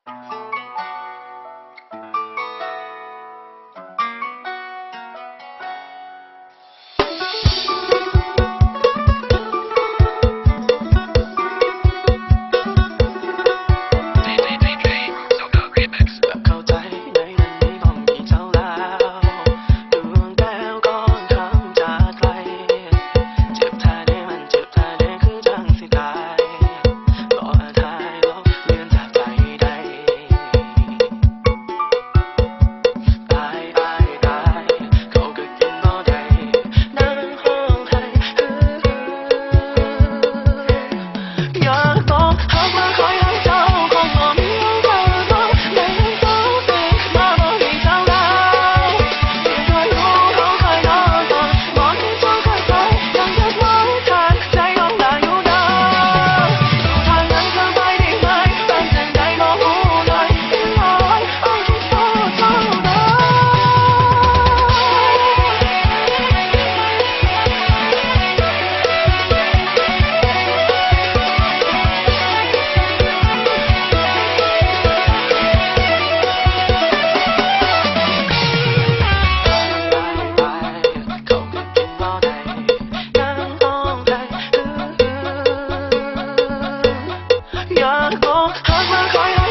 ເຂົ້າໃຈໃນວັນນີ້ບໍ່ມີເຈົ້າແລ້ວ ດວງແກ້ວກ່ອນຄຳຈາກໄກ ເຈັບແທ້ເດ ມັນເຈັບແທ້ເດ ຄືຈັ່ງຊິຕາຍ ບໍ່ອາດຖ່າຍລົບເລືອນຈາກໃຈໄດ້. ຕາຍ ຕາຍ ຕາຍ ເຂົາກໍກິນບໍ່ໄດ້ ນັ່ງຮ້ອງໄຫ້ ຢາກບອກຮັກມາຄອຍໃຫ້ເຈົ້າ ຄົງບໍ່ມີໃຜບອກ ແມ່ນເຈົ້າເປັນມາບໍ່ມີທາງແລ້ວ ທີ່ເຄີຍຮູ້ເຮົາເຄີຍນອນກອດ ບໍ່ມີເຈົ້າເຄີຍໄປ ຍັງເກັບໄວ້ ຢາກບອກຮັກມາຄອຍ